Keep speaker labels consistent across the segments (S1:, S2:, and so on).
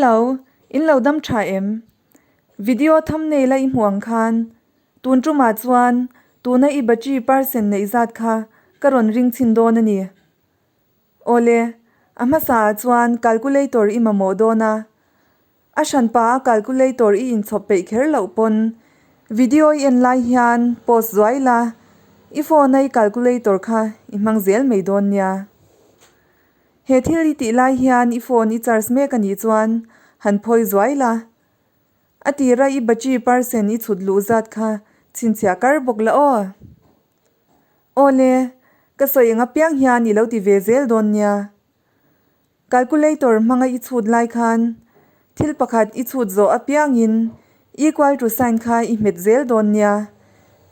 S1: Hello, in lo dam tha em? Video thumbnail a i hmuh ang khan tun tumah chuan tuna i battery percent neih zat kha ka rawn ring chhin dawn a ni. Awle, a hmasa ah chuan calculator i mamawh dawn a, a hranpa a calculator i inchhawp peih kher loh pawn video i en lai hian pause zuai la, i phone a i calculator kha i hmang zel mai dawn nia. He thil i tih lai hian i phone i charge mek a nih chuan han phawi zuai la. A tira i battery percent i chhut luh zat kha chhinchhiah kar bawk la aw. Awle, ka sawi ang apiang hian i lo ti ve zel dawn nia. Calculator hmanga i chhut lai khan thil pakhat i chhut zawh apiangin equal to sign kha i hmet zel dawn nia.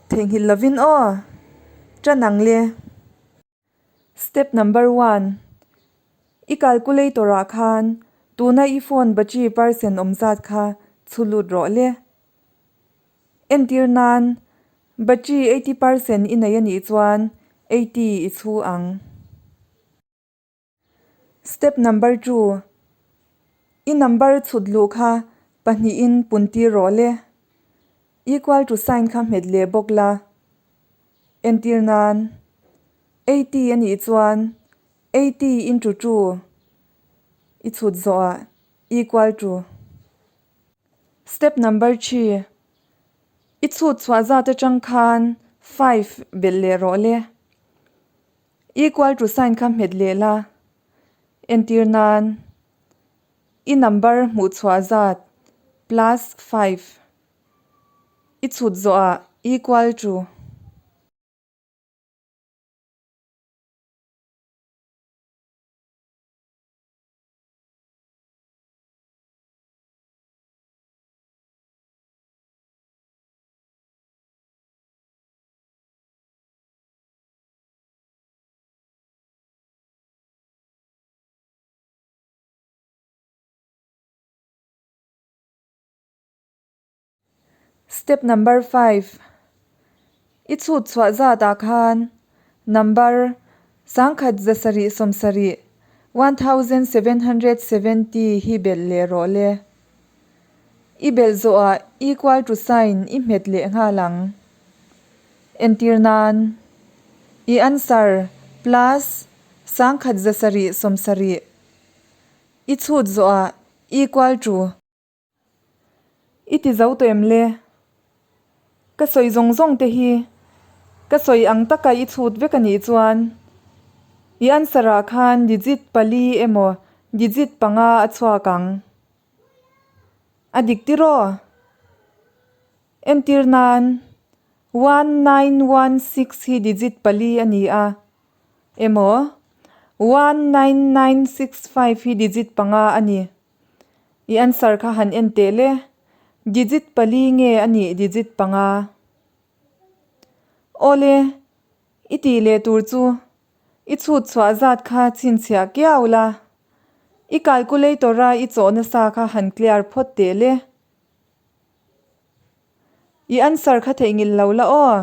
S1: Theihnghilh lovin aw. Ṭan ang le. Step number one, I calculator ah khan tuna i phone battery percent awm zat kha chhu lut rawh le. Entir nan battery 80% i nei a nih chuan 80 i chhu ang. Step number two, I number chhut luh kha pahnihin puntir rawh le. Equal to sign kha hmet leh bawk la. Entir nan, 80 a nih chuan 80 into two i chhut zawhah equal to. Step number three, I chhut chhuah zat atang khan five belh leh rawh le. Equal to sign kha hmet leh la. Entir nan, i number hmuh chhuah zat plus 5 i chhut zawhah equal to. Step number 5, I chhut chhuah zatah khan number 1770, 1770 hi belh leh rawh le. I belh zawhah equal to sign i hmet leh nghal ang. Entir nan, I answer plus 1770 i chhut zawhah equal to. I ti zo tawh em le? Ka sawi zawng zawng te hi ka sawi ang taka i chhut vek a nih chuan i answer ah khan digit pali emaw digit panga a chhuak ang. A dik tiraw? Entir nan 1916 hi digit pali a ni a emaw 19965 hi digit panga a ni. I answer kha han en teh le. Digit pali nge a nih digit panga? Awle, i tih leh tur chu i chhut chhuah zat kha chhinchhiah kiau la. I calculator a i chawh nasa kha han clear phawt teh le. I answer kha theihnghilh lo la aw.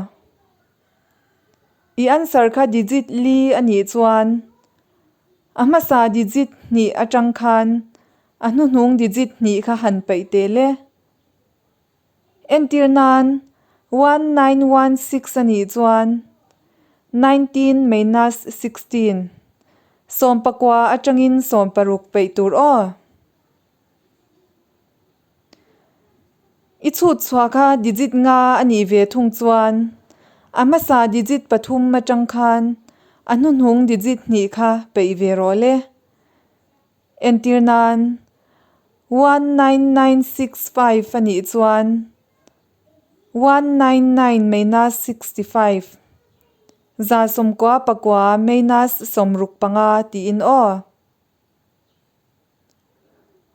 S1: I answer kha digit li a nih chuan a hmasa digit hnih atang khan a hnuhnung digit hnih kha han paih teh le. Entir nan 1916 a nih chuan 19 minus 16, sawmpakua atangin sawmparuk paih tur aw. I chhut chhuah kha digit nga a nih ve thung chuan a hmasa digit pathum atang khan a hnuhnung digit hnih kha peih ve rawh le. Entir nan 19965 a nih chuan 199 minus 65, 196 minus 65 tiin aw.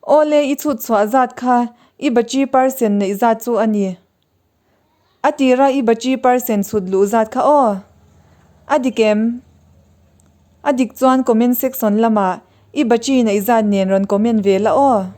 S1: Awle i chhut chhuah zat kha i battery percent neih zat chu a ni. A tira i battery percent chhut luh zat kha aw. A dik em? A dik chuan comment section lamah i battery neih zat nen rawn comment ve la aw.